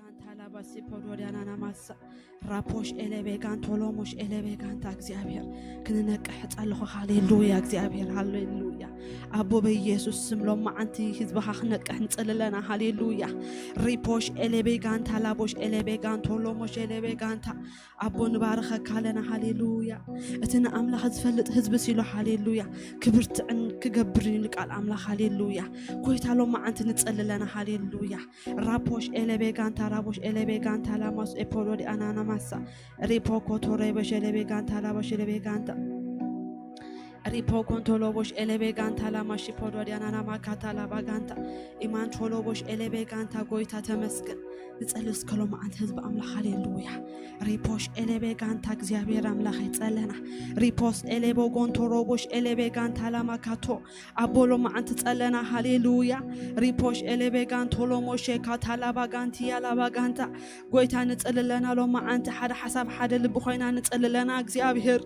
ኣንታ ላባሲ ፖዶድያናና ማሳ ራፖሽ ኤሌቤጋን ቶሎሞሽ ኤሌቤጋንታ እግዚኣብሔር ክንነቅሕ ጸለኹ። ሃሌሉያ እግዚኣብሔር ሃሌሉያ። ኣቦ በኢየሱስ ስም ሎም መዓንቲ ህዝብኻ ክነቅሕ ንጽልለና። ሃሌሉያ። ሪፖሽ ኤሌቤጋንታ ላቦሽ ኤሌቤጋን ቶሎሞሽ ኤሌቤጋንታ ኣቦ ንባርኸካ ኣለና። ሃሌሉያ። እቲ ንኣምላኽ ዝፈልጥ ህዝቢ ሲሎ ሃሌሉያ ክብርትዕን ክገብር እዩ ቃል ኣምላኽ። ሃሌሉያ። ጎይታ ሎም መዓንቲ ንጸልለና። ሃሌሉያ። ራፖሽ ኤሌቤጋንታ ራቦሽ ኤሌቤጋንታ ላማስ ኤፖዶዲ ኣናናማሳ ሪፖ ኮቶ ሬበሽ ኤሌቤጋንታ ላባሽ ኤሌቤጋንታ ሪፖ ኮንቶ ሎቦሽ ኤሌቤጋንታ ላማሽ ፖዶዲ ኣናናማ ካታ ላባጋንታ ኢማንቶ ሎቦሽ ኤሌቤጋንታ ጎይታ ተመስገን። ንጸልስ ከሎ መዓንት ህዝብ ኣምላኽ። ሃሌሉያ። ሪፖሽ ኤሌቤጋንታ እግዚኣብሔር ኣምላኽ ይጸለና። ሪፖስ ኤሌቦ ጎንቶ ሮቦሽ ኤሌቤጋንታ ላማ ካቶ ኣቦ ሎማዓንቲ ጸለና። ሃሌሉያ። ሪፖሽ ኤሌቤጋን ቶሎሞሼ ካታላባጋን ቲያላባጋንታ ጎይታ ንጽልለና። ሎማዓንቲ ሓደ ሓሳብ ሓደ ልቢ ኮይና ንጽልለና እግዚኣብሔር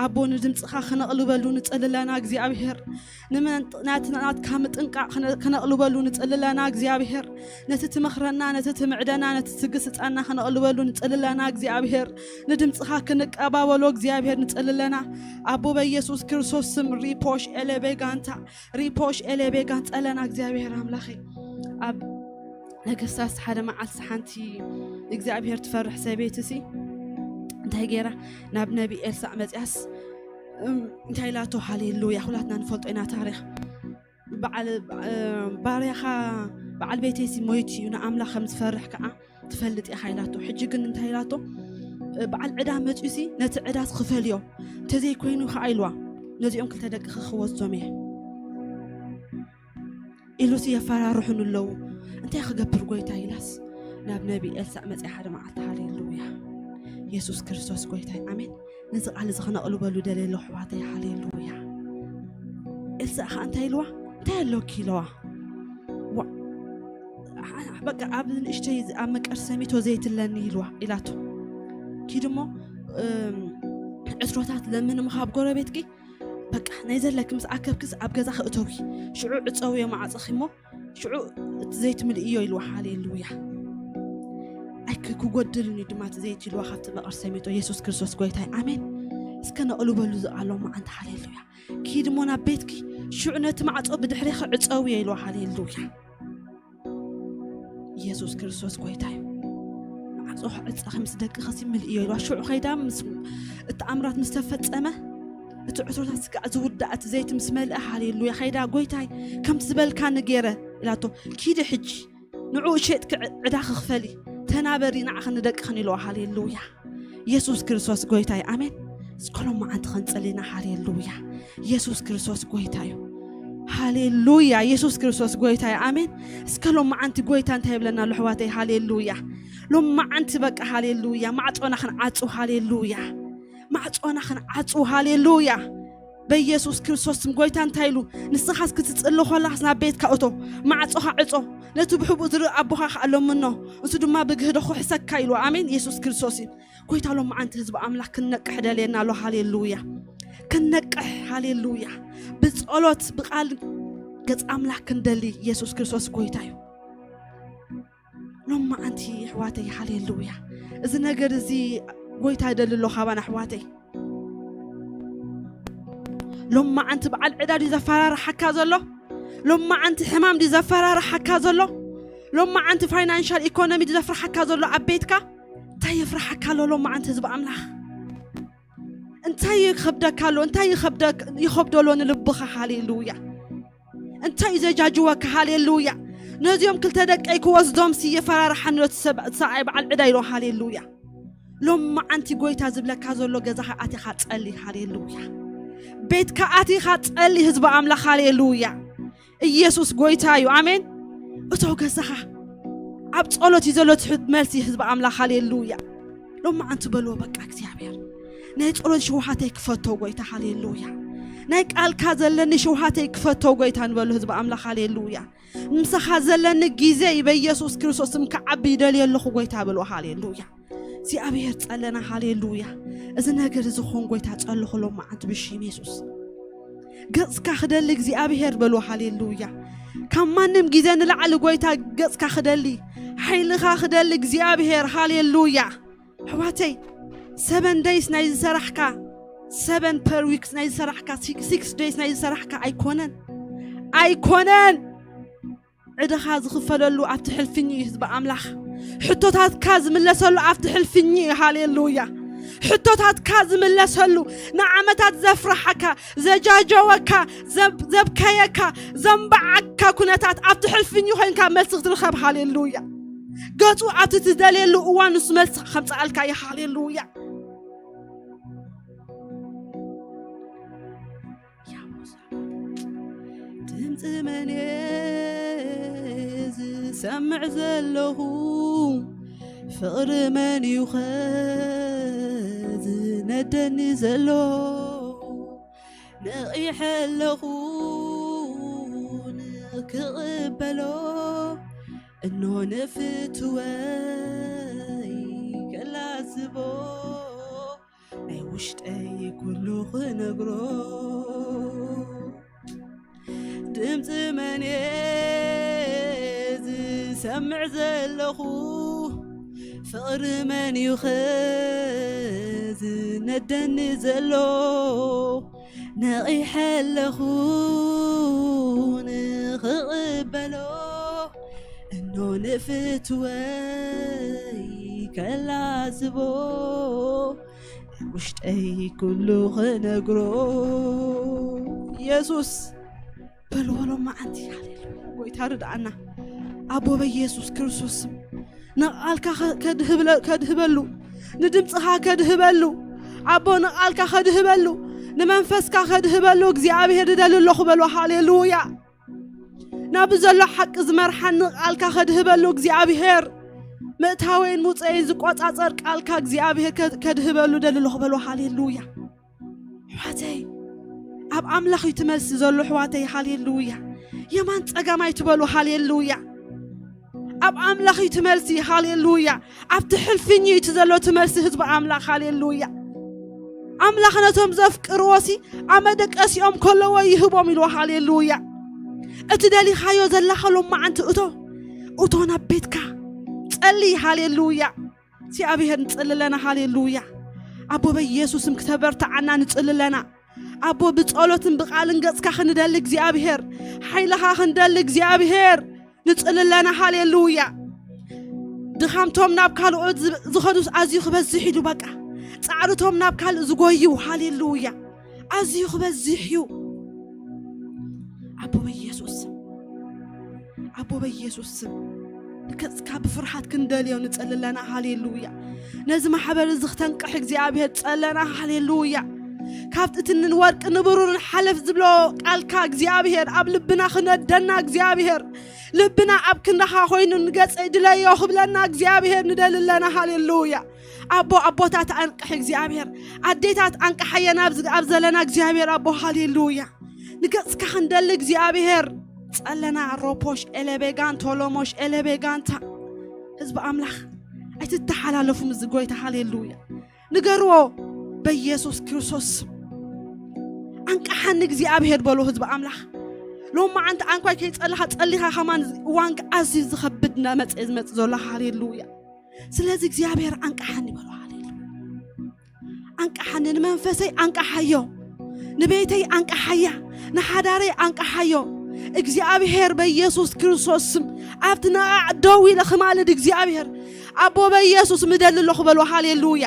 ኣቦ ንድምፅኻ ክነቕልበሉ ንጽልለና እግዚኣብሔር ናትካ ምጥንቃቕ ክነቕልበሉ ንጽልለና እግዚኣብሔር ነቲ ትመኽረና ነቲ ትምዕደና ነቲ ትግስጸና ክነቕልበሉ ንጽልለና እግዚኣብሔር ንድምፅኻ ክንቀባበሎ እግዚኣብሔር ንጽልለና ኣቦ በኢየሱስ ክርስቶስ ስም ሪፖሽ ኤሌቤጋንታ ሪፖሽ ኤሌቤጋን ጸለና እግዚኣብሔር ኣምላኸይ ኣብ ነገስታት ሓደ መዓልቲ ሓንቲ እግዚኣብሔር ትፈርሕ ሰበይቲ ሲ እንታይ ገይራ ናብ ነቢ ኤልሳዕ መጽያስ እንታይ ኢላቶ ሃሌሉያ ኩላትና ንፈልጦ ኢና ታሪክ በዓል ባርያኻ በዓል ቤተይ ሲ ሞይቱ እዩ ንኣምላኽ ከም ዝፈርሕ ከዓ ትፈልጥ ኢኻ ኢላቶ ሕጂ ግን እንታይ ኢላቶ በዓል ዕዳ መፅዩ ሲ ነቲ ዕዳ ክፈልዮ እንተዘይኮይኑ ከዓ ኢልዋ ነዚኦም ክልተ ደቂ ክወስዶም እየ ኢሉሲ የፈራርሑን ኣለዉ እንታይ ክገብር ጎይታ ኢላስ ናብ ነቢ ኤልሳዕ መፅያ ሓደ መዓልቲ ሃሌሉያ የሱስ ክርስቶስ ጎይታ ኣሜን ነዚ ቃል እዚ ክነቕልበሉ ደልየ ኣለኹ ኣሕዋተይ ሃሌሉያ ኤልሳዕ ከዓ እንታይ ኢልዋ እንታይ ኣለኪ ኢለዋ በቃ ኣብ ንእሽተይ ኣብ መቀር ሰሚቶ ዘይትለኒ ኢልዋ ኢላቶ ኪድ እሞ ዕስሮታት ለምን ምኻብ ጎረቤትኪ በቃ ናይ ዘለኪ ምስ ኣከብክስ ኣብ ገዛ ክእተዊ ሽዑ ዕፀውዮ ማዕፀኺ እሞ ሽዑ እቲ ዘይትምልእዮ ኢልዋ ሃሌሉያ ኣይክ ክጎድልን እዩ ድማ እቲ ዘይት ኢልዋ ካብቲ መቐር ሰሚቶ የሱስ ክርስቶስ ጎይታይ ኣሜን እስከ ነቕልበሉ ዝቃሎም መዓንቲ ሃሌሉያ ኪድ እሞ ናብ ቤትኪ ሽዑ ነቲ ማዕፆ ብድሕሬኺ ዕፀውዮ ኢልዋ ሃሌሉያ ኢየሱስ ክርስቶስ ጎይታ እዩ። ማዕጾ ዕጸኺ ምስ ደቅኺ ሲ ምልእዮ ኢልዋ። ሽዑ ኸይዳ ምስ እቲ ኣምራት ምስ ተፈጸመ እቲ ዕትሮታት ስጋዕ ዝውዳእ እቲ ዘይቲ ምስ መልአ ሃሌሉያ ኸይዳ ጎይታይ ከምቲ ዝበልካኒ ገይረ ኢላቶ ኪዲ ሕጂ ንዕኡ ሸጥኪ ዕዳ ክኽፈሊ ተናበሪ ንዓኽን ንደቅኽን ኢልዋ ሃሌሉያ። የሱስ ክርስቶስ ጎይታ እዩ ኣሜን እስከ ሎማዓንቲ ክንጽል ኢና ሃሌሉያ የሱስ ክርስቶስ ጎይታ እዩ ሃሌሉያ የሱስ ክርስቶስ ጎይታ እዩ ኣሜን እስከ ሎማዓንቲ ጎይታ እንታይ ይብለና ኣሎ ኣሕዋተይ ሃሌሉያ ሎማዓንቲ በቃ ሃሌሉያ ማዕጾና ክንዓጹ ሃሌሉያ ማዕጾና ክንዓጹ ሃሌሉያ በኢየሱስ ክርስቶስ ስም ጎይታ እንታይ ኢሉ ንስኻስ ክትጽሊ ከለኻስ ናብ ቤትካ እቶ ማዕጾኻ ዕጾ ነቲ ብሕቡእ ዝርኢ ኣቦኻ ከኣሎምኖ እሱ ድማ ብግህዶ ክሕሰካ ኢሉ ኣሜን የሱስ ክርስቶስ እዩ ጎይታ ሎም መዓንቲ ህዝቢ ኣምላኽ ክንነቅሕ ደልየና ኣሎ ሃሌሉያ ክንነቅሕ ሃሌሉያ ብጸሎት ብቃል ገጽ ኣምላኽ ክንደሊ የሱስ ክርስቶስ ጎይታ እዩ ሎም መዓንቲ ኣሕዋተይ ሃሌሉያ እዚ ነገር እዚ ጎይታ ይደሊ ኣሎ ካባና ኣሕዋተይ ሎም መዓንቲ በዓል ዕዳ ድዩ ዘፈራርሓካ ዘሎ ሎም መዓንቲ ሕማም ድዩ ዘፈራርሓካ ዘሎ ሎም መዓንቲ ፋይናንሻል ኢኮኖሚ ድዩ ዘፍርሓካ ዘሎ ኣብ ቤትካ እንታይ የፍርሓካ ኣሎ ሎም መዓንቲ ህዝቢ ኣምላኽ እንታይ ይኸብደካ ኣሎ እንታይ ይኸብደሎ ንልብኻ ሃሌሉያ እንታይ እዩ ዘጃጅወካ ሃሌሉያ ነዚኦም ክልተ ደቀይ ክወስዶም ሲ የፈራርሓኒ ዶ ሰብኣይ በዓል ዕዳ ኢሎ ሃሌሉያ ሎም መዓንቲ ጎይታ ዝብለካ ዘሎ ገዛኻ ኣቲኻ ጸሊ ሃሌሉያ ቤትካ ኣቲኻ ጸሊ ህዝቢ ኣምላኽ ሃሌሉያ ኢየሱስ ጎይታ እዩ ኣሜን እቶ ገዛኻ ኣብ ጸሎት እዩ ዘሎ ትሕት መልሲ ህዝቢ ኣምላኽ ሃሌሉያ ሎም መዓንቲ በልዎ በቃ እግዚኣብሔር ናይ ጸሎት ሽውሃተይ ክፈቶ ጎይታ ሃሌሉያ ናይ ቃልካ ዘለኒ ሽውሃተይ ክፈቶ ጎይታ ንበሉ ህዝቢ ኣምላኽ ሃሌሉያ ምሳኻ ዘለኒ ግዜ እዩ በኢየሱስ ክርስቶስ ስም ክዓቢ ይደልየ ኣለኹ ጎይታ በልዎ ሃሌሉያ እግዚኣብሔር ጸለና ሃሌሉያ እዚ ነገር እዚ ኾን ጎይታ ጸልኹ ሎም መዓንቲ ብሽም የሱስ ገጽካ ክደሊ እግዚኣብሔር በሉ ሃሌሉያ ካብ ማንም ግዜ ንላዕሊ ጎይታ ገጽካ ክደሊ ሓይልኻ ክደሊ እግዚኣብሔር። ሃሌሉያ። ኣሕዋተይ፣ ሰቨን ደይስ ናይ ዝሰራሕካ፣ ሰቨን ፐር ዊክስ ናይ ዝሰራሕካ፣ ሲክስ ደይስ ናይ ዝሰራሕካ ኣይኮነን። ኣይኮነን። ዕዳኻ ዝኽፈለሉ ኣብቲ ሕልፍኝ እዩ፣ ህዝቢ ኣምላኽ። ሕቶታትካ ዝምለሰሉ ኣብቲ ሕልፍኝ እዩ። ሃሌሉያ። ሕቶታትካ ዝምለሰሉ፣ ንዓመታት ዘፍረሓካ፣ ዘጃጀወካ፣ ዘብ-፣ ዘብከየካ፣ ዘንባዓካ ኩነታት ኣብቲ ሕልፍኝ ኮይንካ መልሲ ክትርከብ። ሃሌሉያ። ገጹ ኣብቲ ትደልየሉ እዋን ንሱ መልሲ ከምጽኣልካ እዩ። ሃሌሉያ። ድምፂ መን እየ ዝሰምዕ ዘለኹ? ፍቕሪ መን እዩ ኸ ዝነደኒ ዘሎ? ነቒሐ ኣለኹ ንክቕበሎ፣ እኖ ንፍትወይ ከላዝቦ፣ ናይ ውሽጠይ ኩሉ ክነግሮ። ድምፂ መን እየ ዝሰምዕ ዘለኹ? ፍቕሪ መን እዩ ኸ ዝነደኒ ዘሎ? ነቒሐ ኣለኹ ንኽቕበሎ፣ እኖ ንፍትወይ ከላዝቦ፣ ውሽጠይ ኩሉ ክነግሮ። ኢየሱስ በልዎ ሎማዓንቲ። ሃሌሉያ። ጎይታ ርድኣና። ኣቦ በኢየሱስ ክርስቶስ ስም ንቓልካ ከ-፣ ከድህብለ-፣ ከድህበሉ፣ ንድምፅኻ ከድህበሉ፣ ኣቦ ንቓልካ ከድህበሉ፣ ንመንፈስካ ከድህበሉ እግዚኣብሔር እደሊ ኣለኹ በሎ። ሃሌሉያ። ናብ ዘሎ ሓቂ ዝመርሓኒ ቃልካ ከድህበሉ እግዚኣብሔር፣ ምእታወይን ሙፀይን ዝቆፃፀር ቃልካ እግዚኣብሔር ከ-፣ ከድህበሉ ደሊ ኣለኹ በሎ። ሃሌሉያ። ኣሕዋተይ፣ ኣብ ኣምላኽ እዩ ትመልሲ ዘሎ። ኣሕዋተይ፣ ሃሌሉያ። የማን ጸጋም ኣይትበሉ። ሃሌሉያ። ኣብ ኣምላኽ እዩ ትመልሲ። ሃሌሉያ። ኣብቲ ሕልፍኝ እዩ እቲ ዘሎ ትመልሲ ህዝቢ ኣምላኽ። ሃሌሉያ። ኣምላኽ ነቶም ዘፍቅርዎ ሲ ኣብ መደቀሲኦም ከለዎ ይህቦም ኢልዎ። ሃሌሉያ። እቲ ደሊኻዮ ዘለኻ ሎማዓንቲ እቶ፣ እቶ ናብ ቤትካ ጸሊ። ሃሌሉያ። እግዚኣብሔር ንጽሊ ኣለና። ሃሌሉያ። ኣቦ በኢየሱስም ክተበርትዓና ንጽሊ ኣለና። ኣቦ ብጸሎትን ብቃልን ገጽካ ክንደሊ እግዚኣብሔር፣ ሓይልኻ ክንደሊ እግዚኣብሔር ንጽሊ ኣለና። ሃሌሉያ። ድኻምቶም ናብ ካልኦት ዝ-፣ ዝኸዱስ ኣዝዩ ክበዝሕ እዩ። በቃ ጻዕርቶም ናብ ካልእ ዝጎዩ። ሃሌሉያ። ኣዝዩ ክበዝሕ እዩ። ኣቦ በኢየሱስ ስም፣ ኣቦ በኢየሱስ ስም፣ ንገጽካ ብፍርሃት ክንደልዮ ንጸሊ ኣለና። ሃሌሉያ። ነዚ ማሕበር እዚ ክተንቅሕ እግዚኣብሔር ጸለና። ሃሌሉያ። ካብቲ እቲ ንወርቂ ንብሩርን ሓለፍ ዝብሎ ቃልካ እግዚኣብሔር ኣብ ልብና ክነደና እግዚኣብሔር፣ ልብና ኣብ ክንዳኻ ኮይኑ ንገጸይ ድለዮ ክብለና እግዚኣብሔር ንደሊ ኣለና። ሃሌሉያ። ኣቦ ኣቦታት ኣንቅሕ እግዚኣብሔር፣ ኣዴታት ኣንቅሓየን ኣብዚ ኣብ ዘለና እግዚኣብሔር ኣቦ። ሃሌሉያ። ንገጽካ ክንደሊ እግዚኣብሔር ጸለና። ሮፖሽ ኤለቤጋን ቶሎሞሽ ኤለቤጋንታ። ህዝቢ ኣምላኽ ኣይትተሓላለፉ ምስ ጎይታ። ሃሌሉያ። ንገርዎ በኢየሱስ ክርስቶስ ስም። ኣንቅሓኒ እግዚኣብሔር በሎ ህዝቢ ኣምላኽ። ሎማዓንቲ ኣንኳይ ከይጸለኻ ጸሊኻ ከማን እዋን ኣዝዩ ዝኸብድ እናመጸ ዝመጽእ ዘሎ። ሃሌሉያ። ስለዚ እግዚኣብሔር ኣንቅሓኒ በሎ። ሃሌሉያ። ኣንቅሓኒ፣ ንመንፈሰይ ኣንቅሓዮ፣ ንቤተይ ኣንቅሓያ፣ ንሓዳረይ ኣንቅሓዮ። እግዚኣብሔር በኢየሱስ ክርስቶስ ስም ኣብቲ ነቓዕ ደው ኢለ ክማልድ እግዚኣብሔር ኣቦ በኢየሱስ ምደሊ ኣለኹ በሎ። ሃሌሉያ።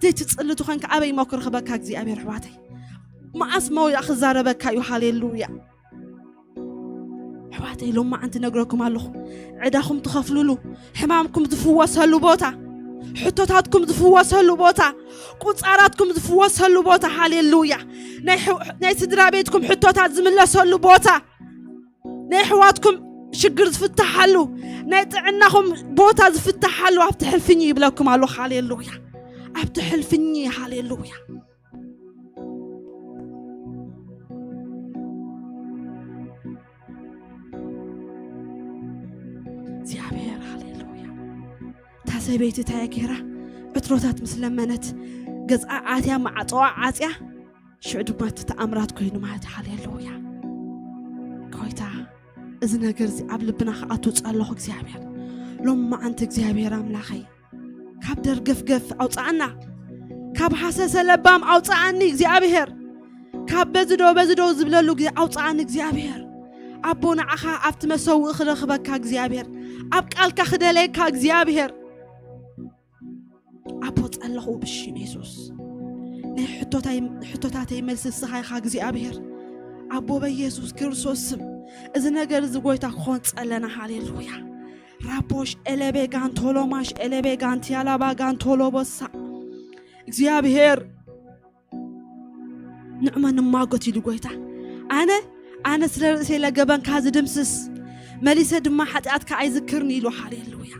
ዘይትጽሊ ተኾንካ ኣበይ እሞ ክረኽበካ እግዚኣብሔር ኣሕዋተይ? መዓስ እሞ ክዛረበካ እዩ? ሃሌሉያ። ኣሕዋተይ ሎማዓንቲ ነግረኩም ኣለኹ። ዕዳኹም ትኸፍልሉ፣ ሕማምኩም ዝፍወሰሉ ቦታ፣ ሕቶታትኩም ዝፍወሰሉ ቦታ፣ ቁጻራትኩም ዝፍወሰሉ ቦታ። ሃሌሉያ። ናይ ሕ-፣ ናይ ስድራ ቤትኩም ሕቶታት ዝምለሰሉ ቦታ፣ ናይ ኣሕዋትኩም ሽግር ዝፍታሓሉ፣ ናይ ጥዕናኹም ቦታ ዝፍታሓሉ ኣብቲ ሕልፍኝ ይብለኩም ኣለኹ። ሃሌሉያ። ኣብቲ ሕልፍኝ። ሃሌሉያ። እግዚኣብሔር። ሃሌሉያ። እታ ሰበይቲ እንታይ ገይራ? ዕትሮታት ምስ ለመነት፣ ገዝኣ ኣትያ፣ ማዕጾኣ ዓጽያ፣ ሽዑ ድማ እቲ ተኣምራት ኮይኑ ማለት። ሃሌሉያ። ጎይታ፣ እዚ ነገር እዚ ኣብ ልብና ክኣቱ ጸለኹ እግዚኣብሔር። ሎማዓንቲ እግዚኣብሔር ኣምላኸይ፣ ካብ ደርገፍገፍ ኣውፅኣና፣ ካብ ሃሰሰ ለባም ኣውፅኣኒ እግዚኣብሔር፣ ካብ በዚ ዶ በዚ ዶ ዝብለሉ ግዜ ኣውፅኣኒ እግዚኣብሔር። ኣቦ፣ ንዓኻ ኣብቲ መሰውኢ ክረኽበካ እግዚኣብሔር፣ ኣብ ቃልካ ክደለየካ እግዚኣብሔር። ኣቦ፣ ጸለኹ ብሽም የሱስ። ናይ ሕቶታይ-፣ ሕቶታተይ መልሲ ንስኻ ኢኻ እግዚኣብሔር። ኣቦ፣ በየሱስ ክርስቶስ ስም እዚ ነገር እዚ ጎይታ ክኾን ጸለና። ሃሌሉያ። ራፖሽ ኤለቤ ጋንቶሎማሽ ኤለቤ ጋንቲያላባ ጋንቶሎቦሳ። እግዚኣብሔር ንዕመ ንማጎት ኢሉ ጎይታ፣ ኣነ፣ ኣነ ስለ ርእሰይ ለገበንካ ዝድምስስ፣ መሊሰ ድማ ሓጢኣትካ ኣይዝክርን ኢሉ። ሃሌሉያ።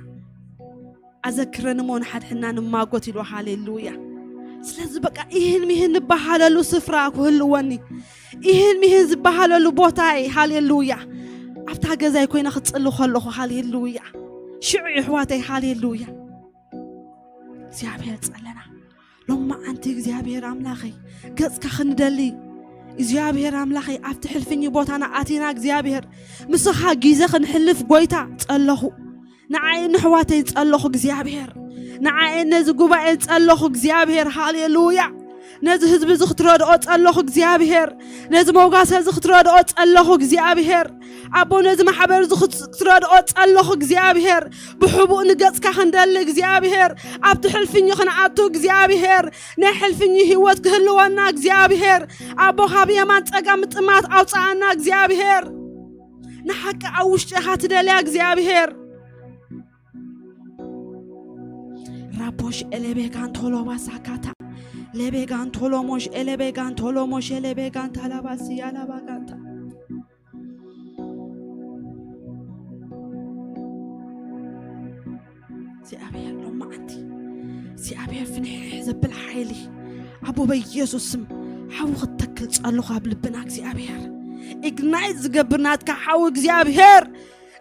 ኣዘክረን እሞ ንሓድሕና ንማጎት ኢሉ። ሃሌሉያ። ስለዚ በቃ ይህን ሚህን ንበሃለሉ ስፍራ ክህልወኒ፣ ይህን ሚህን ዝበሃለሉ ቦታይ። ሃሌሉያ። ኣብታ ገዛይ ኮይነ ክጽሊ ከለኹ፣ ሃሌሉያ፣ ሽዑ ይሕዋተይ፣ ሃሌሉያ። እግዚኣብሔር ጸለና። ሎማዓንቲ እግዚኣብሔር ኣምላኸይ፣ ገጽካ ክንደሊ እግዚኣብሔር ኣምላኸይ፣ ኣብቲ ሕልፍኝ ቦታና ኣቲና እግዚኣብሔር፣ ምስኻ ግዜ ክንሕልፍ ጎይታ ጸለኹ። ንዓይ ንሕዋተይ ጸለኹ እግዚኣብሔር፣ ንዓይ ነዚ ጉባኤ ጸለኹ እግዚኣብሔር። ሃሌሉያ። ነዚ ህዝቢ እዚ ክትረድኦ ጸለኹ እግዚኣብሔር፣ ነዚ መውጋሰ እዚ ክትረድኦ ጸለኹ እግዚኣብሔር። ኣቦ፣ ነዚ ማሕበር እዚ ክት-፣ ክትረድኦ ጸለኹ እግዚኣብሔር። ብሕቡእ ንገጽካ ክንደሊ እግዚኣብሔር፣ ኣብቲ ሕልፍኝ ክንኣቱ እግዚኣብሔር፣ ናይ ሕልፍኝ ህይወት ክህልወና እግዚኣብሔር። ኣቦ፣ ካብ የማን ጸጋም ምጥማት ኣውጽኣና እግዚኣብሔር። ንሓቂ ኣብ ውሽጢ ኢኻ ትደልያ እግዚኣብሔር። ራፖሽ ኤሌቤጋን ቶሎባ ሳካታ፣ ሌቤጋን ቶሎሞሽ ኤሌቤጋን ቶሎሞሽ ኤሌቤጋን ታላባሲ ያላባጋንታ። እግዚኣብሔር ሎማዓንቲ፣ እግዚኣብሔር ፍንሕሕ ዘብል ሓይሊ ኣቦ በኢየሱስ ስም ሓዊ ክትተክል ጸልኹ ኣብ ልብና እግዚኣብሔር። ኢግናይት ዝገብር ናትካ ሓዊ እግዚኣብሔር፣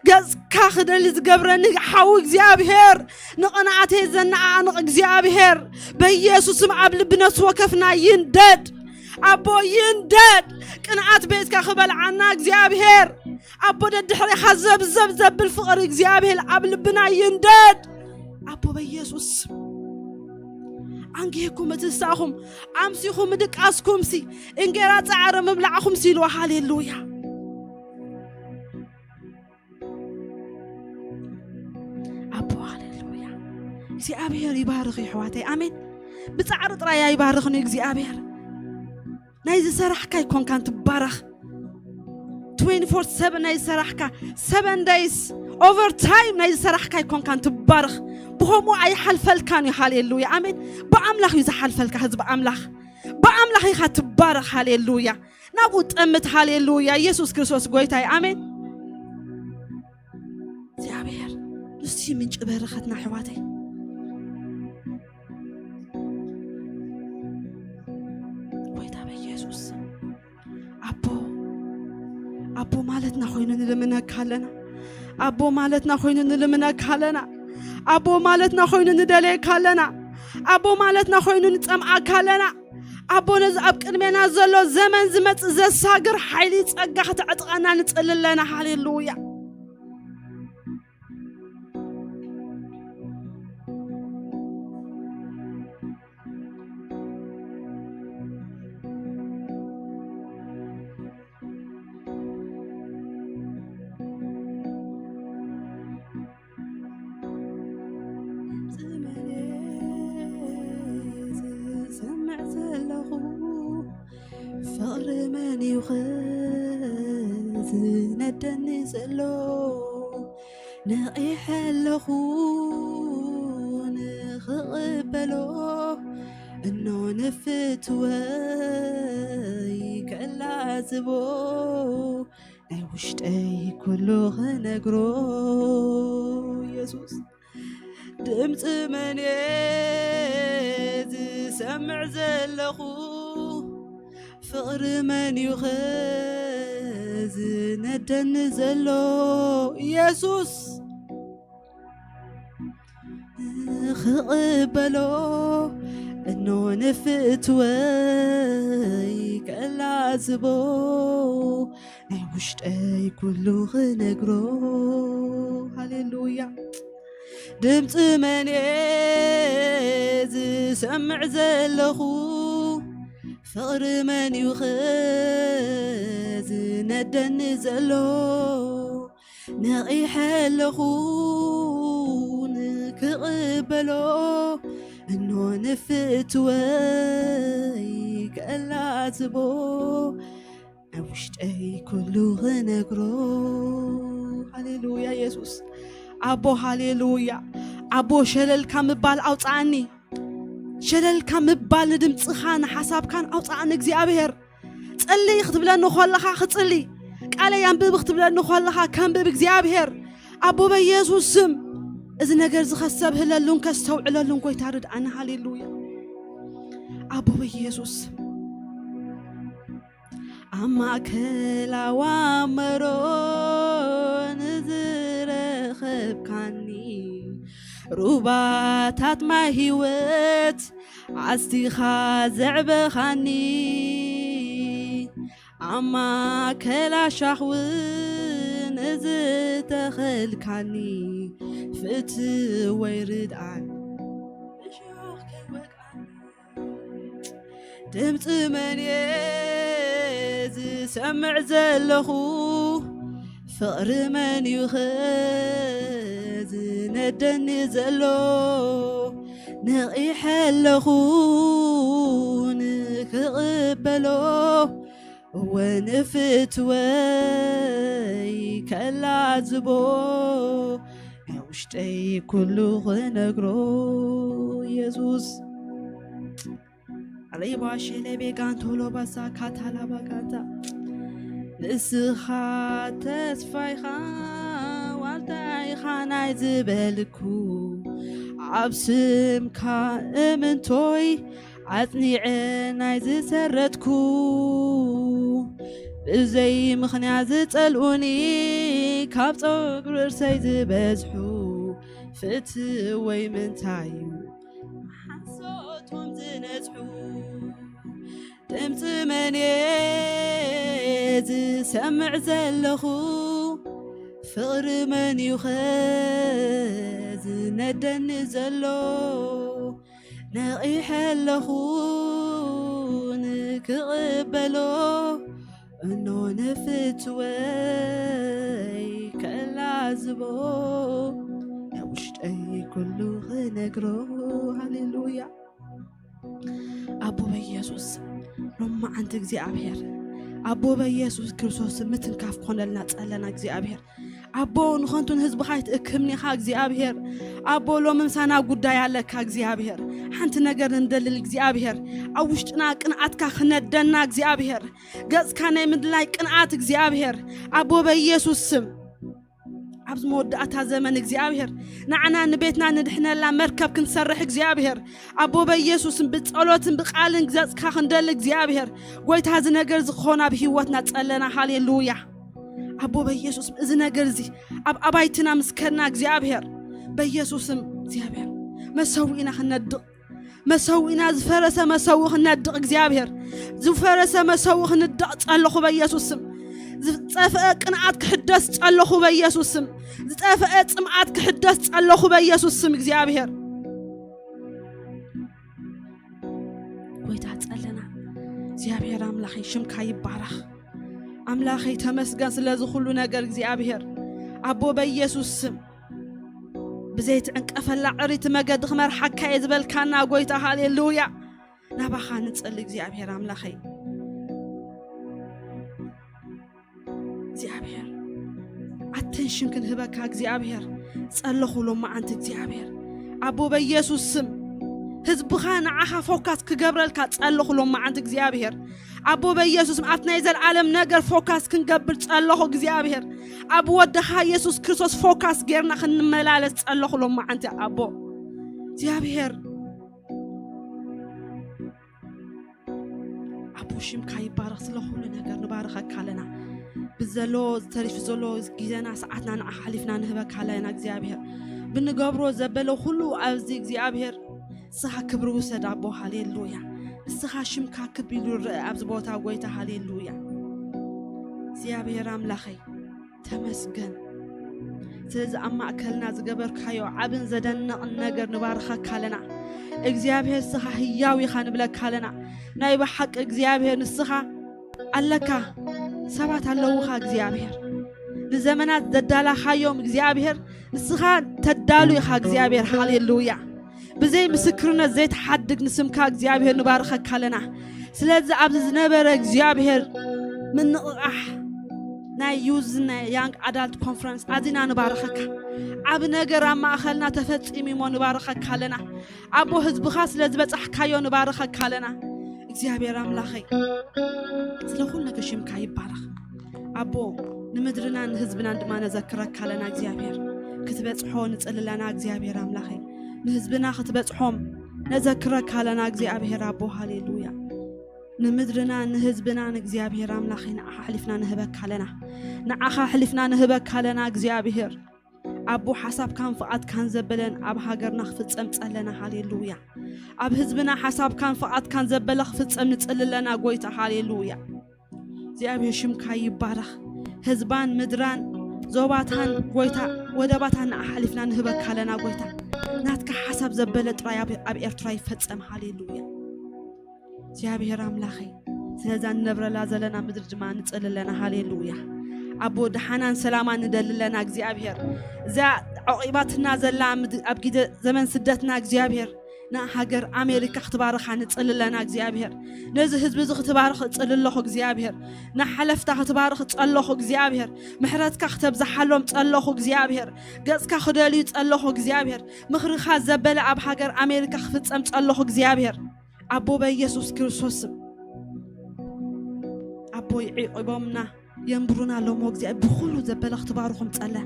ገጽካ ክደሊ ዝገብረኒ ሓዊ እግዚኣብሔር፣ ንቕንኣተይ ዘነኣንቕ እግዚኣብሔር፣ በኢየሱስ ስም ኣብ ልቢ ነፍሲ ወከፍና ይንደድ። ኣቦ ይንደድ። ቅንኣት ቤትካ ክበልዓና እግዚኣብሔር፣ ኣቦ ደድሕሪኻ ዘብዘብ ዘብል ፍቕሪ እግዚኣብሔር ኣብ ልብና ይንደድ። ኣቦ በኢየሱስ ስም። ኣንጊህኩም ምትንሳእኹም፣ ኣምሲኹም ምድቃስኩምሲ፣ እንጌራ ጻዕሪ ምብላዕኹምሲ ኢልዋ። ሃሌሉያ። ኣቦ፣ ሃሌሉያ። እግዚኣብሔር ይባርኽ፣ የሕዋተይ። ኣሜን። ብጻዕሪ ጥራይ ኣይባርኽን እዩ እግዚኣብሔር። ናይ ዝሰራሕካ ኣይኮንካን ትባረኽ። ትዌንቲ ፎር ሰቨን ናይ ዝሰራሕካ፣ ሰቨን ደይስ ኦቨር ታይም ናይ ዝሰራሕካ ኣይኮንካን ትባረኽ። ብኸምኡ ኣይሓልፈልካን እዩ። ሃሌሉያ፣ ኣሜን። ብኣምላኽ እዩ ዝሓልፈልካ፣ ህዝቢ ኣምላኽ። ብኣምላኽ ኢኻ ትባረኽ። ሃሌሉያ። ናብኡ ጠምት። ሃሌሉያ። ኢየሱስ ክርስቶስ ጎይታ እዩ። ኣሜን። እግዚኣብሔር ንሱ እዩ ምንጪ በረኸትና፣ ኣሕዋተይ። ጎይታ በኢየሱስ ስም። ኣቦ፣ ኣቦ ማለትና ኮይኑ ንልምነካ ኣለና። ኣቦ ማለትና ኮይኑ ንልምነካ ኣለና። ኣቦ ማለትና ኮይኑ ንደልየካ ኣለና። ኣቦ ማለትና ኮይኑ ንጸምኣካ ኣለና። ኣቦ፣ ነዚ ኣብ ቅድሜና ዘሎ ዘመን ዝመጽእ ዘሳግር ሓይሊ ጸጋ ከተዕጥቀና ንጽሊ ኣለና። ሃሌሉያ። ዝመነ ዝሰምዕ ዘለኹ፣ ፍቕሪ መን እዩ ኸ ዝነደኒ ዘሎ? ነቒሐ ኣለኹ ንኽቕበሎ፣ እኖ ንፍትወይ ከላዝቦ፣ ናይ ውሽጠይ ኩሉ ክነግሮ። ኢየሱስ፣ ድምፂ መን እየ ዝሰምዕ ዘለኹ? ፍቕሪ መን እዩ ኸ ዝነደኒ ዘሎ? ኢየሱስ፣ ንኽቕበሎ እኖ ንፍትወይ ከላዝቦ፣ ናይ ውሽጠይ ኩሉ ክነግሮ። ሃሌሉያ። ድምፂ መን እየ ዝሰምዕ ዘለኹ? ፍቕሪ መን እዩ ኸ ዝነደኒ ዘሎ? ነቒሐ ኣለኹ ንክቕበሎ፣ እኖ ንፍትወይ ከላዝቦ፣ ኣብ ውሽጠይ ኩሉ ክነግሮ። ሃሌሉያ የሱስ ኣቦ፣ ሃሌሉያ ኣቦ። ሸለልካ ምባል ኣውፅኣኒ፣ ሸለልካ ምባል ንድምፅኻ ንሓሳብካን ኣውፅኣኒ እግዚኣብሔር። ጽሊ ክትብለኒ ከለኻ ክጽሊ፣ ቃለይ ኣንብብ ክትብለኒ ከለኻ ከንብብ እግዚኣብሔር ኣቦ በኢየሱስ ስም። እዚ ነገር እዚ ከስተብህለሉን ከስተውዕለሉን ጎይታ ርድኣኒ። ሃሌሉያ ኣቦ በኢየሱስ ስም። ኣብ ማእከል ኣዋመሮ ንዝረኸብካኒ ሩባታት ማይ ህይወት ኣስቲኻ ዘዕበኻኒ፣ ኣብ ማእከል ኣሻኽዊ ንዝተኸልካኒ ፍትወይ ርድኣኒ። እሾኽ ከይወግኣኒ። ድምፂ መን እየ ዝሰምዕ ዘለኹ? ፍቕሪ መን እዩ ኸ ዝነደኒ ዘሎ? ነቒሐ ኣለኹ ንክቕበሎ፣ እወ ንፍትወይ ከላዝቦ፣ ናይ ውሽጠይ ኩሉ ክነግሮ። የሱስ ኣለይባ ሸለቤ ጋንቶሎ ባሳ ካታላባ ጋንታ። ንስኻ ተስፋይኻ ዋልታ ኢኻ ናይ ዝበልኩ፣ ኣብ ስምካ እምንቶይ ኣጽኒዐ ናይ ዝሰረትኩ፣ ብዘይ ምኽንያት ዝጸልኡኒ ካብ ጸጉሪ ርእሰይ ዝበዝሑ፣ ፍትወይ ምንታይ እዩ ሓሶቶም ዝነጽሑ? ድምፂ መን እየ ዝሰምዕ ዘለኹ? ፍቕሪ መን እዩ ኸ ዝነደኒ ዘሎ? ነቒሐ ኣለኹ ንክቕበሎ፣ እኖ ንፍትወይ ከላዝቦ፣ ናይ ውሽጠይ ኩሉ ክነግሮ። ሃሌሉያ ኣቦ በኢየሱስ ስም። ሎማዓንቲ እግዚኣብሔር ኣቦ በኢየሱስ ክርስቶስ ምትንካፍ ኮነልና ጸለና እግዚኣብሔር ኣቦ። ንኸንቱ ንህዝብኻ ኣይትእክብኒ ኢኻ እግዚኣብሔር ኣቦ። ሎሚ ምሳና ጉዳይ ኣለካ እግዚኣብሔር። ሓንቲ ነገር እንደልል እግዚኣብሔር፣ ኣብ ውሽጥና ቅንኣትካ ክነደና እግዚኣብሔር፣ ገጽካ ናይ ምድላይ ቅንኣት እግዚኣብሔር ኣቦ በኢየሱስ ስም። ኣብዚ መወዳእታ ዘመን እግዚኣብሔር ንዓና ንቤትና ንድሕነላ መርከብ ክንሰርሕ እግዚኣብሔር ኣቦ በኢየሱስን ብጸሎትን ብቃልን ገጽካ ክንደሊ እግዚኣብሔር ጎይታ፣ እዚ ነገር እዚ ክኾን ኣብ ህይወትና ጸለና። ሃሌሉያ ኣቦ በኢየሱስ፣ እዚ ነገር እዚ ኣብ ኣባይትና ምስ ከድና እግዚኣብሔር በኢየሱስም እግዚኣብሔር መሰዊእና ክነድቕ፣ መሰዊእና ዝፈረሰ መሰዊ ክነድቕ እግዚኣብሔር፣ ዝፈረሰ መሰዊ ክንድቕ ጸለኹ በኢየሱስ ስም። ዝጠፍአ ቅንኣት ክሕደስ ጸለኹ በኢየሱስ ስም። ዝጠፍአ ጽምኣት ክሕደስ ጸለኹ በኢየሱስ ስም እግዚኣብሔር። ጎይታ ጸለና እግዚኣብሔር ኣምላኸይ ሽምካ ይባረኽ። ኣምላኸይ ተመስገን ስለዚ ኩሉ ነገር እግዚኣብሔር ኣቦ በኢየሱስ ስም። ብዘይትዕንቀፈላ ዕሪቲ መገዲ ክመርሓካ እየ ዝበልካና ጎይታ፣ ሃሌሉያ። ናባኻ ንጸሊ እግዚኣብሔር ኣምላኸይ። እግዚኣብሔር ኣቴንሽን ክንህበካ እግዚኣብሔር ጸለኹ ሎማዓንቲ እግዚኣብሔር ኣቦ በኢየሱስ ስም። ህዝብኻ ንዓኻ ፎካስ ክገብረልካ ጸለኹ ሎማዓንቲ እግዚኣብሔር ኣቦ በኢየሱስ ስም። ኣብቲ ናይ ዘልዓለም ነገር ፎካስ ክንገብር ጸለኹ እግዚኣብሔር። ኣብ ወድኻ የሱስ ክርስቶስ ፎካስ ጌርና ክንመላለስ ጸለኹ ሎማዓንቲ ኣቦ እግዚኣብሔር። ኣቦ ሽምካ ይባረኽ። ስለ ኩሉ ነገር ንባርኸካ ኣለና። ብዘሎ ዝተሪፍ ዘሎ ግዜና ሰዓትና ንዓኻ ሓሊፍና ንህበካ ኣለና እግዚኣብሔር። ብንገብሮ ዘበለ ኩሉ ኣብዚ እግዚኣብሔር ንስኻ ክብሪ ውሰድ ኣቦ። ሃሌሉያ። ንስኻ ሽምካ ክብ ኢሉ ይረአ ኣብዚ ቦታ ጎይታ። ሃሌሉያ እግዚኣብሔር ኣምላኸይ ተመስገን። ስለዚ ኣብ ማእከልና ዝገበርካዮ ዓብን ዘደንቕን ነገር ንባርኸካ ኣለና። እግዚኣብሔር ንስኻ ህያው ኢኻ ንብለካ ኣለና። ናይ ብሓቂ እግዚኣብሔር ንስኻ ኣለካ። ሰባት ኣለውኻ እግዚኣብሔር። ንዘመናት ዘዳላኻዮም እግዚኣብሔር ንስኻ ተዳሉ ኢኻ እግዚኣብሔር። ሃሌሉያ። ብዘይ ምስክርነት ዘይትሓድግ ንስምካ እግዚኣብሔር ንባርኸካ ኣለና። ስለዚ ኣብዚ ዝነበረ እግዚኣብሔር ምንቕቓሕ ናይ ዩዝ ናይ ያንግ ኣዳልት ኮንፈረንስ ኣዚና ንባርኸካ። ዓብ ነገር ኣብ ማእኸልና ተፈጺሙ እሞ ንባርኸካ ኣለና። ኣቦ ህዝብኻ ስለ ዝበጻሕካዮ ንባርኸካ ኣለና። እግዚኣብሔር ኣምላኸይ ስለ ኩሉ ነገር ሽምካ ይባረኽ። ኣቦ ንምድርና ንህዝብናን ድማ ነዘክረካ ኣለና እግዚኣብሔር። ክትበጽሖ ንጽሊ ኣለና እግዚኣብሔር ኣምላኸይ። ንህዝብና ክትበጽሖም ነዘክረካ ኣለና እግዚኣብሔር ኣቦ። ሃሌሉያ። ንምድርና ንህዝብናን እግዚኣብሔር ኣምላኸይ ንዓኻ ኣሕሊፍና ንህበካ ኣለና። ንዓኻ ኣሕሊፍና ንህበካ ኣለና እግዚኣብሔር። ኣቦ ሓሳብካን ፍቓድካን ዘበለን ኣብ ሃገርና ክፍጸም ጸለና። ሃሌሉያ። ኣብ ህዝብና ሓሳብካን ፍቓድካን ዘበለ ክፍጸም ንጽሊ ኣለና ጎይታ። ሃሌሉያ። እግዚኣብሔር ሽምካ ይባረኽ። ህዝባን ምድራን ዞባታን ጎይታ ወደባታን ንዓኻ ኣሕሊፍና ንህበካ ኣለና ጎይታ። ናትካ ሓሳብ ዘበለ ጥራይ ኣብ ኣብ ኤርትራ ይፈጸም። ሃሌሉያ። እግዚኣብሔር ኣምላኸይ ስለዛ ንነብረላ ዘለና ምድሪ ድማ ንጽሊ ኣለና። ሃሌሉያ። ኣቦ ደሓናን ሰላማን ንደሊ ኣለና እግዚኣብሔር። እዛ ዖቒባትና ዘላ ምድ- ኣብ ግዜ ዘመን ስደትና እግዚኣብሔር ንሃገር ኣሜሪካ ክትባርኻ ንጽሊ ኣለና እግዚኣብሔር። ነዚ ህዝቢ እዚ ክትባርኽ እጽሊ ኣለኹ እግዚኣብሔር። ንሓለፍታ ክትባርኽ ጸለኹ እግዚኣብሔር። ምሕረትካ ክተብዝሓሎም ጸለኹ እግዚኣብሔር። ገጽካ ክደልዩ ጸለኹ እግዚኣብሔር። ምኽርኻ ዘበለ ኣብ ሃገር ኣሜሪካ ክፍጸም ጸለኹ እግዚኣብሔር። ኣቦ በኢየሱስ ክርስቶስ ስም ኣቦ ይዕቆቦምና የንብሩና ኣለሞ እግዚኣብሔር። ብኹሉ ዘበለ ክትባርኹም ጸለ።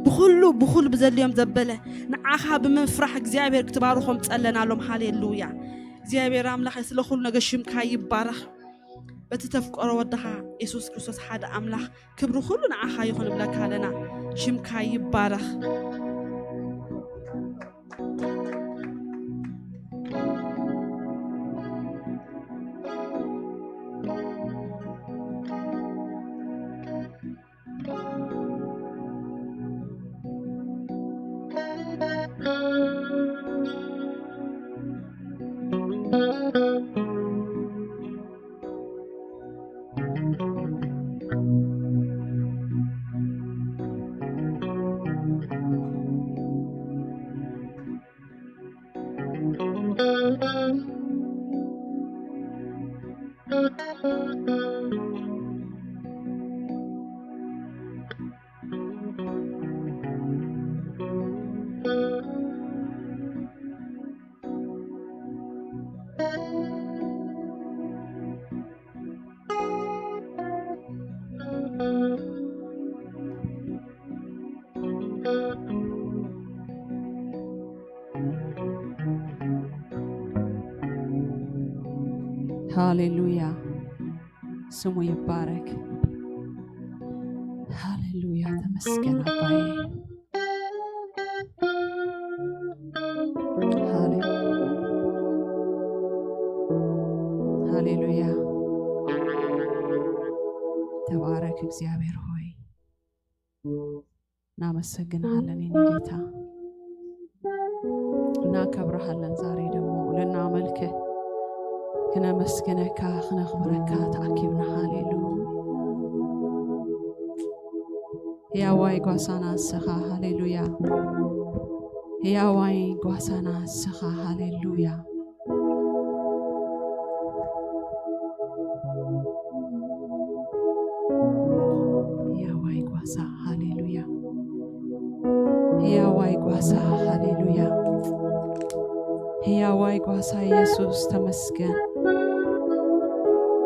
ብኹሉ ብኹሉ ብዘድልዮም ዘበለ ንዓኻ ብምፍራሕ እግዚኣብሔር ክትባርኾም ጸለና ኣሎም። ሃሌሉያ። እግዚኣብሔር ኣምላኸ ስለ ኩሉ ነገር ሽምካ ይባረኽ። በቲ ተፍቀሮ ወድኻ የሱስ ክርስቶስ ሓደ ኣምላኽ ክብሪ ኩሉ ንዓኻ ይኹን እብለካ ኣለና። ሽምካ ይባረኽ። ሃሌሉያ። ስሙ ይባረክ። ሃሌሉያ። ተመስገን ኣባዬ። ሃሌ- ሃሌሉያ። ተባረክ እግዚኣብሔር ሆይ። እናመሰግንሃለን የኔ ጌታ። እናከብረሃለን። ዛሬ ደግሞ ልናመልክህ፣ ክነመስግነካ፣ ክነኽብረካ ተኣኪብና። ሃሌሉያ። ህያዋይ ጓሳና ንስኻ። ሃሌሉያ። ህያዋይ ጓሳና ንስኻ። ሃሌሉያ። ህያዋይ ጓሳ። ሃሌሉያ። ህያዋይ ጓሳ። ሃሌሉያ። ህያዋይ ጓሳ ኢየሱስ ተመስገን።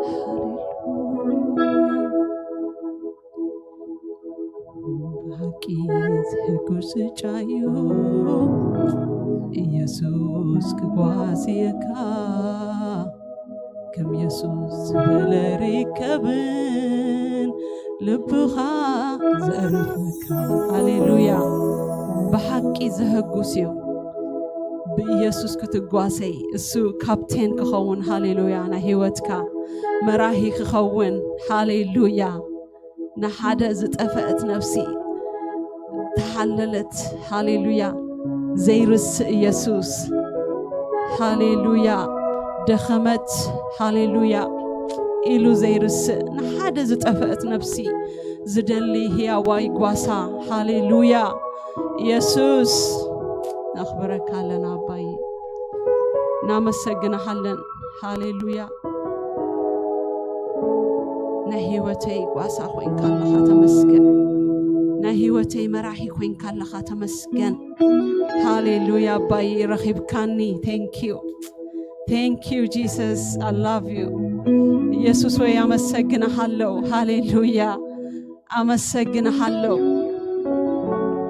ሃሌሉያ። ብሓቂ ዝህጉስ ጫዩ ኢየሱስ ክጓስየካ፣ ከም የሱስ ዝበለ ርከብን ልብኻ ዘዕርፈካ። ሃሌሉያ። ብሓቂ ዘህጉስ እዩ። ብኢየሱስ ክትጓሰይ፣ እሱ ካፕቴን ክኸውን፣ ሃሌሉያ፣ ናይ ህይወትካ መራሂ ክኸውን፣ ሃሌሉያ። ንሓደ ዝጠፈአት ነፍሲ ተሓ- ለለት። ሃሌሉያ። ዘይርስእ ኢየሱስ። ሃሌሉያ። ደኸመት። ሃሌሉያ። ኢሉ ዘይርስእ፣ ንሓደ ዝጠፈአት ነፍሲ ዝደሊ ህያዋይ ጓሳ። ሃሌሉያ። ኢየሱስ፣ ነኽብረካ ኣለና ኣባይ። እናመሰግናሃለን። ሃሌሉያ። ናይ ህይወተይ ጓሳ ኮይንካ ኣለኻ፣ ተመስገን። ናይ ህይወተይ መራሒ ኮይንካ ኣለኻ፣ ተመስገን። ሃሌሉያ ኣባይ፣ ረኺብካኒ። Thank you, thank you Jesus, I love you። ኢየሱስ ወይ ኣመሰግንሃለሁ። ሃሌሉያ። ኣመሰግንሃለሁ።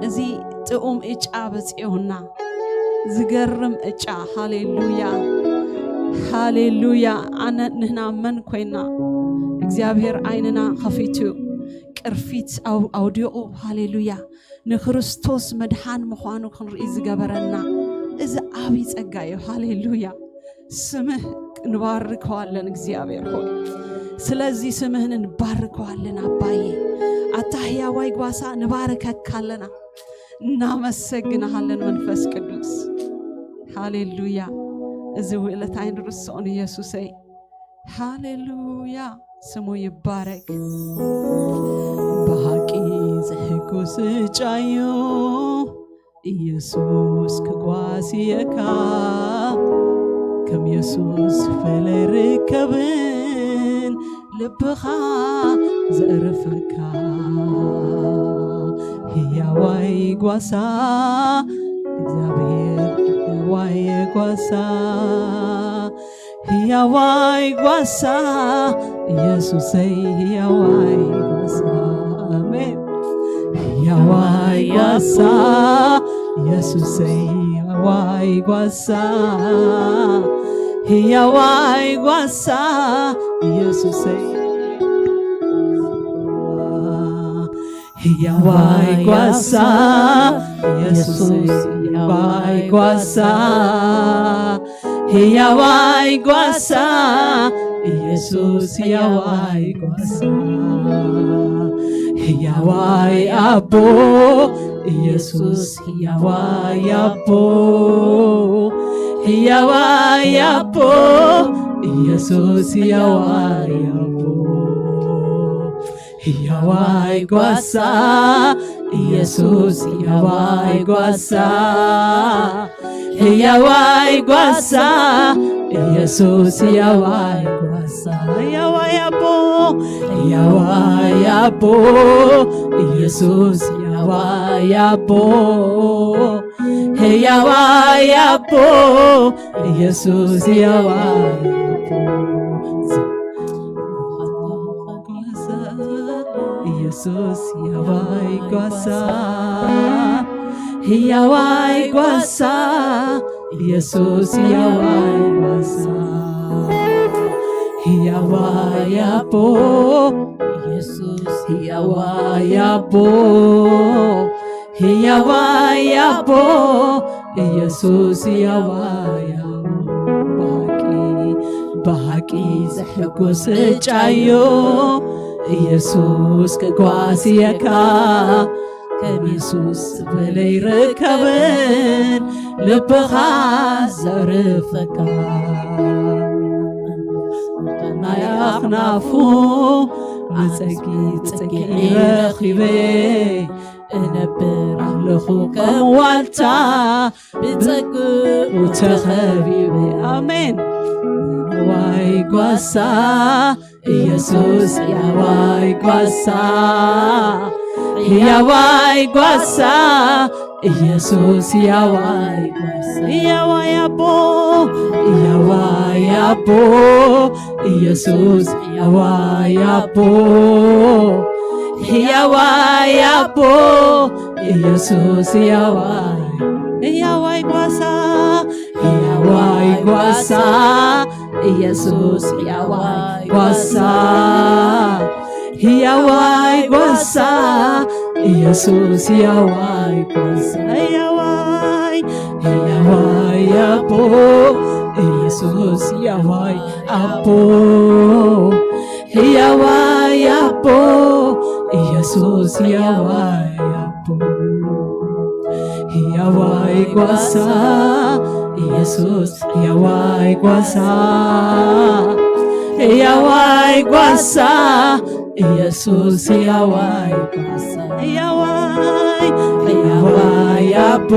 እዚ ጥዑም እጫ በጺሑና፣ ዝገርም እጫ። ሃሌሉያ፣ ሃሌሉያ። ኣነ ንህና መን ኮይና እግዚኣብሔር ዓይንና ከፊቱ ቅርፊት ኣው- ኣውዲቑ፣ ሃሌሉያ፣ ንክርስቶስ መድሓን ምዃኑ ክንርኢ ዝገበረና፣ እዚ ዓብዪ ጸጋ እዩ። ሃሌሉያ። ስምህ ንባርከዋለን እግዚኣብሔር ሆይ። ስለዚ ስምህን ንባርከዋለን ኣባዬ። ኣታ ህያዋይ ጓሳ ንባርከካ ኣለና፣ እናመሰግንሃለን መንፈስ ቅዱስ። ሃሌሉያ። እዚ ውዕለት ኣይንርስኦን ኢየሱሰይ። ሃሌሉያ። ስሙ ይባረክ። ብሓቂ ዝሕጉስ እጫዩ ኢየሱስ ክጓስየካ፣ ከም ኢየሱስ ፈለይ ርከብን ልብኻ ዘእርፈካ። ህያዋይ ጓሳ እግዚኣብሔር፣ ህያዋይ ጓሳ፣ ህያዋይ ጓሳ ኢየሱሰይ፣ ህያዋይ ጓሳ። ኣሜን። ህያዋይ ጓሳ ኢየሱሰይ፣ ህያዋይ ጓሳ፣ ህያዋይ ጓሳ ኢየሱሰይ፣ ህያዋይ ጓሳ ኢየሱስ፣ ህያዋይ ጓሳ፣ ህያዋይ ጓሳ ኢየሱስ፣ ህያዋይ ጓሳ፣ ህያዋይ ኣቦ ኢየሱስ፣ ህያዋይ ኣቦ፣ ህያዋይ ኣቦ ኢየሱስ፣ ህያዋይ ኣቦ። ህያዋይ ጓሳ ኢየሱስ፣ ህያዋይ ጓሳ፣ ህያዋይ ጓሳ ኢየሱስ፣ ህያዋይ ጓሳ፣ ህያዋይ ኣቦ፣ ህያዋይ ኣቦ ኢየሱስ፣ ህያዋይ ኣቦ፣ ህያዋይ ኣቦ ኢየሱስ፣ ህያዋይ ኣቦ። ኢየሱስ ህያዋይ ጓሳ፣ ህያዋይ ጓሳ፣ ኢየሱስ ህያዋይ ጓሳ፣ ህያዋይ ኣቦ፣ ኢየሱስ ህያዋይ ኣቦ፣ ህያዋይ ኣቦ፣ ኢየሱስ ህያዋይ ኣቦ። ብሓቂ፣ ብሓቂ ዘሕጉስ እጫዮ፣ ኢየሱስ ክጓስየካ፣ ከም የሱስ ዝበለ ይርከብን ልብኻ ዘርፈካ። ናይ ኣኽናፉ መጸጊ ጽጌ ረኺበ፣ እነብር ኣለኹ ከም ዋልታ ብጸግኡ ተኸቢበ። ኣሜን። ዋይ ጓሳ ኢየሱስ፣ ያዋይ ጓሳ፣ ያዋይ ጓሳ ኢየሱስ፣ ያዋይ ጓሳ፣ ያዋይ ኣቦ፣ ያዋይ ኣቦ ኢየሱስ፣ ያዋይ ኣቦ፣ ያዋይ ኣቦ ኢየሱስ፣ ያዋይ፣ ያዋይ ጓሳ፣ ያዋይ ጓሳ ኢየሱስ፣ ያዋይ ጓሳ፣ ያዋይ ጓሳ ኢየሱስ፣ ያዋይ ጓሳ፣ ያዋይ፣ ያዋይ ኣቦ ኢየሱስ፣ ያዋይ ኣቦ፣ ያዋይ ኣቦ ኢየሱስ፣ ያዋይ ኣቦ። ሕያዋይ ጓሳ ኢየሱስ፣ ሕያዋይ ጓሳ፣ ሕያዋይ ጓሳ ኢየሱስ፣ ሕያዋይ ጓሳ፣ ሕያዋይ፣ ሕያዋይ ኣቦ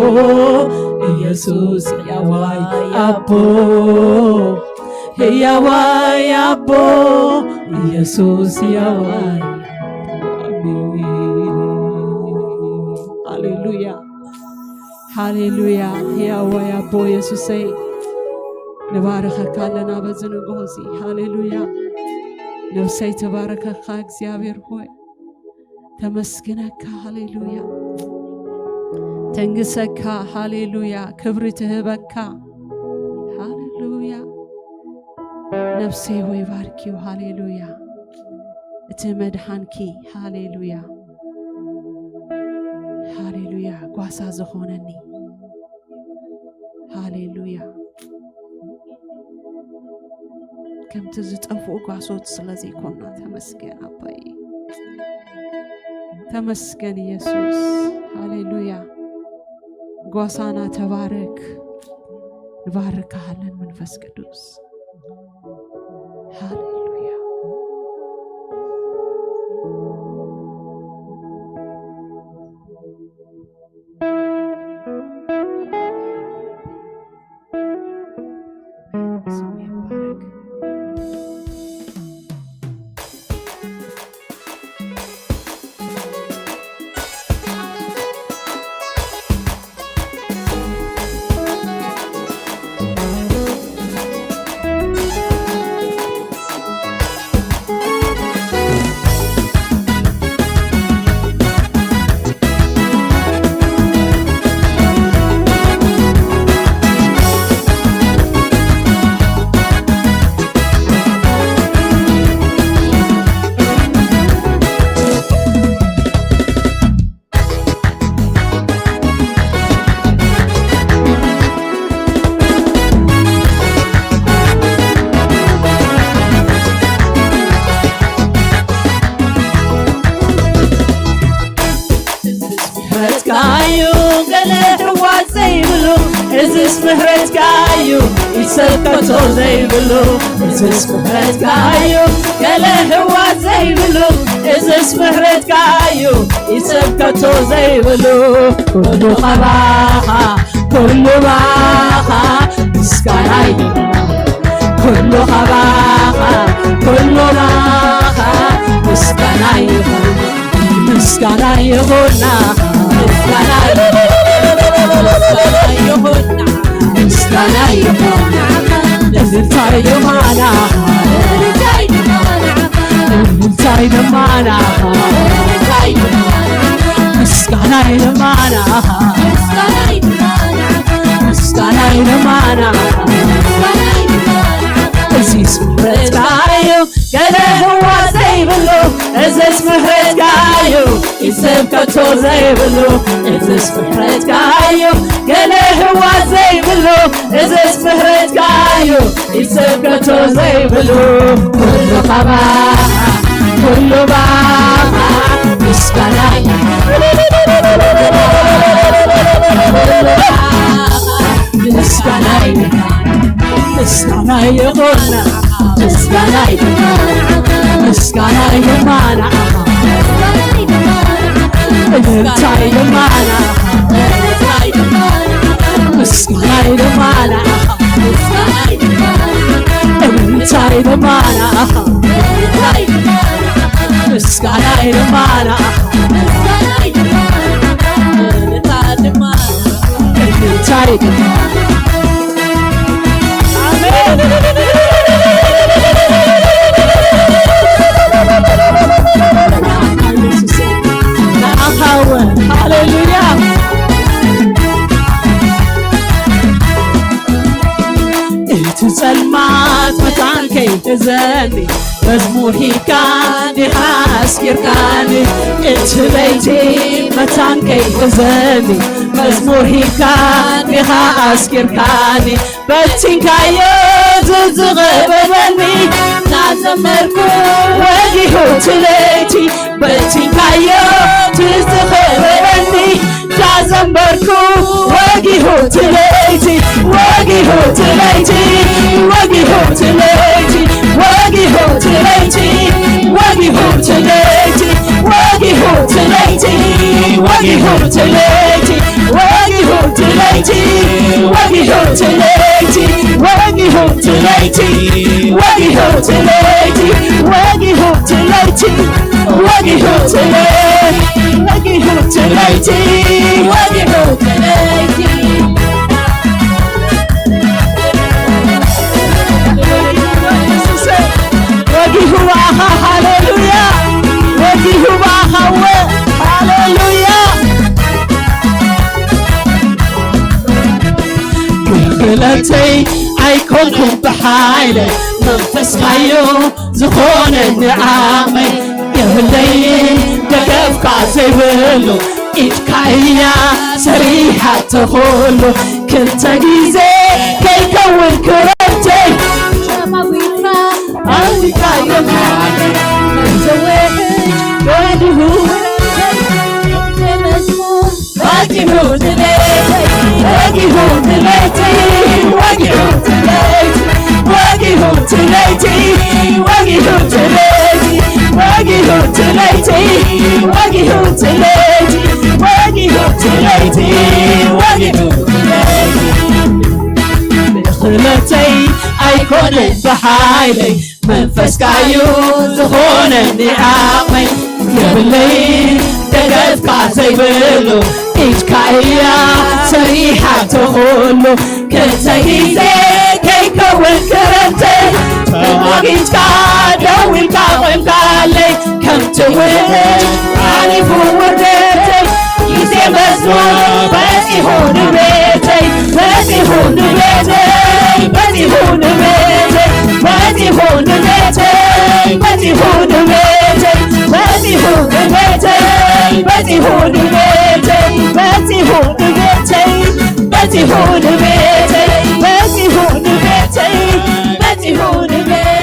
ኢየሱስ፣ ሕያዋይ ኣቦ፣ ሕያዋይ ኣቦ ኢየሱስ፣ ሕያዋይ ኣቦ። ኣሜን። ሃሌሉያ። ሃሌሉያ። ሕያዋይ ኣቦ የሱሰይ፣ ንባርኸካ ኣለና በዚ ንግሆ እዚ። ሃሌሉያ። ነፍሰይ ትባረከካ እግዚኣብሔር ሆይ፣ ተመስግነካ። ሃሌሉያ። ተንግሰካ። ሃሌሉያ። ክብሪ ትህበካ። ሃሌሉያ። ነፍሰይ ሆይ ባርኪው። ሃሌሉያ። እቲ መድሓንኪ። ሃሌሉያ። ሃሌሉያ። ጓሳ ዝኾነኒ። ሃሌሉያ። ከምቲ ዝጠፍኡ ጓሶት ስለ ዘይኮንና ተመስገን ኣባይ። ተመስገን ኢየሱስ። ሃሌሉያ። ጓሳና ተባረክ። ንባርካሃለን መንፈስ ቅዱስ። ሃሌሉያ። ስሙ ይባረክ። ምሕረትካዩ ገለ ህዋት ዘይብሉ፣ እዝስ ምሕረትካዩ ኢሰብ ከቶ ዘይብሉ፣ እዝስ ምሕረትካዩ ገለ ህዋት ዘይብሉ፣ እዝስ ምሕረትካዩ ኢሰብ ከቶ ዘይብሉ፣ ኩሉ ኻባኻ ኩሉ ባኻ ምስጋናይ፣ ኩሉ ኻባኻ ኩሉ ባኻ ምስጋናይ ይኹን። ምስጋና ይኹና፣ ምስጋና ይኹና፣ ምስጋና ይኹና፣ እልልታ ይኹና፣ እልልታ ይኹና፣ ምስጋና ይኹና፣ ምስጋና ይኹና፣ እዚስ ምሕረትካ እዩ። ገለ ህዋ ዘይብሉ እዝስ ምሕረትካ እዩ፣ ኢሰብ ከቶ ዘይብሉ እዝስ ምሕረትካ እዩ። ገለ ህዋ ዘይብሉ እዝስ ምሕረትካ እዩ፣ ኢሰብ ከቶ ዘይብሉ ኩሉ ኻባኻ ኩሉ ባኻ ምስጋና እዩ። ምስጋና ይኹን፣ ምስጋና ይኹን፣ ምስጋና ይኹን፣ ምስጋና ይኹን፣ እልልታ ይኹን፣ ምስጋና ይኹን፣ እልልታ ይኹን፣ ምስጋና ይኹን፣ እልልታ ይኹን። ሃሌሉያ። እቲ ጸልማት መታን ከይሕዘኒ፣ መዝሙር ሂብካ ዲኻ ኣስኪርካኒ? እቲ ለይቲ መታን ከይሕዘኒ፣ መዝሙር ሂብካ ዲኻ ኣስኪርካኒ? በቲንካዮ ዝዝኸበበኒ፣ እናዘመርኩ ወጊሑ እቲ ለይቲ። በቲንካዮ ዝዝኸበበኒ፣ ዳዘንበርኩ ወጊሁ ትለይቲ ወጊሁ ትለይቲ ወጊሁ ትለይቲ ወጊሁ ትለይቲ ወጊሁ ትለይቲ ወጊሁ ትለይቲ ወጊሁ ትለይቲ ወጊሁ ትለይቲ ወጊሁ ትለይቲ ወጊሁ ትለይቲ ወጊሁ ትለይቲ ወጊሁ ትለይቲ ወጊሁ ትለይቲ ወጊሁ ትለይቲ ወጊሁ ትለይቲ ወጊሁ ብኣኻ ሃሌሉያ ወጊሁ ብኣኻ እወ ሃሌሉያ ግብለተይ ኣይኮንኩም ብሓይለ መንፈስካዮ ዝኾነኒ ዓቕመይ የብለይን ደገፍካ ዘይብሉ ኢድካ እያ ሰሪሓቶ ኩሉ ክልተ ግዜ ከይከውን ክረምተይ ኣዊካ ዘወሕድ ወዲሁ ባቲሁ ትለይተይ ወጊሁ ትለይተይ ወጊሁ ትለይተይ ወጊሁ ትለይተይ ወጊሁ ትለይተይ ወጊሁ ትለይተይ ወጊሁ ትለይተይ ወጊሁ ትለይተይ ወጊሁ ትለይተይ ብኽእለተይ ኣይኮነን ብሓይለይ መንፈስካዩ ዝኾነኒ ዓቕመይ የብለይ ደገፍካ ዘይብሉ ኢድካ እያ ሰሪሓቶ ኩሉ ክልተ ግዜ ከይከውን ክረምተይ ተማጊትካ ደው ኢልካ ቆምካለይ ከምቲ ውሕጅ ሓሊፉ ውርደተይ ግዜ መስኖ በጺሑ ንቤተይ በጺሑ ንቤተይ በጺሑ ንቤተይ በጺሑ ንቤተይ በጺሑ ንቤተይ በጺሑ ንቤተይ በጺሑ ንቤተይ በጺሑ ንቤተይ በጺሑ ንቤተይ በጺሑ ንቤተይ በጺሑ ንቤተይ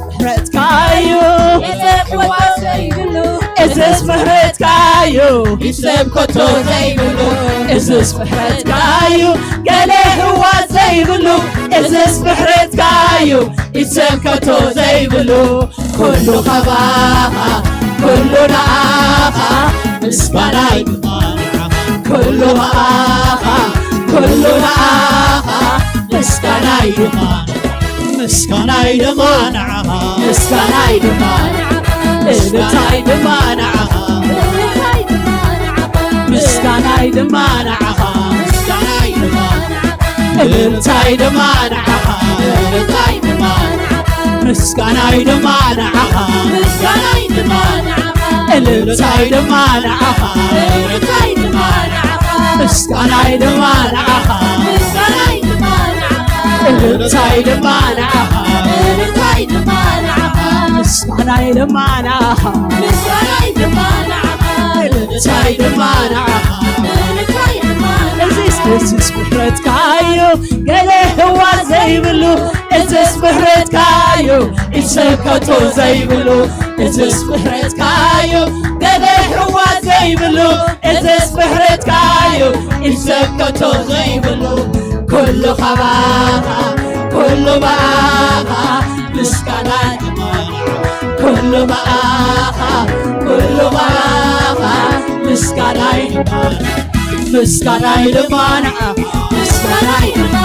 ምሕረትካዩ የዘፍወት ዘይብሉ እዝስ ምሕረትካዩ ይሰብ ኮቶ ዘይብሉ እዝስ ምሕረትካዩ ገለ ህዋ ዘይብሉ እዝስ ምሕረትካዩ ይሰብ ኮቶ ዘይብሉ ኩሉ ኸባኻ ኩሉ ንኣኻ ምስጋናይ ኩሉ ንኣኻ ኩሉ ንኣኻ ምስጋናይ ድማ ምስጋናይ ድማ ንዓኻ ምስጋናይ ድማ ንዓኻ እልልታይ ድማ ንዓኻ ምስጋናይ ድማ ንዓኻ እልልታይ ድማ ንዓኻ ምስጋናይ ድማ ንዓኻ ምስጋናይ ድማ ንዓኻ እልልታይ ድማ ንዓኻ እልልታይ ድማ ንዓኻ ምስጋናይ ድማ ንዓኻ ምስጋናይ ድማ ንዓኻ እልልታይ ድማ ንዓኻ እልልታይ ድማ ንዓኻ ምስጋናይ ድማ ንዓኻ ምስጋናይ ድማ ንዓኻ እልልታይ ድማ ንዓኻ እልልታይ ድማ ንዓኻ እዚስ እዚስ ምሕረትካዮ ገለ ህዋ ዘይብሉ እዝስ ምሕረትካዮ ኢሰብ ከቶ ዘይብሉ እዝስ ምሕረትካዮ ገለ ህዋ ዘይብሉ እዝስ ምሕረትካዮ ኢሰብ ከቶ ዘይብሉ ኩሉ ኻባኻ ኩሉ ብኣኻ ምስጋና ይግባእ ኩሉ ብኣኻ ኩሉ ብኣኻ ምስጋና ይግባእ ምስጋናይ ድማ ንዓኻ ምስጋናይ ድማ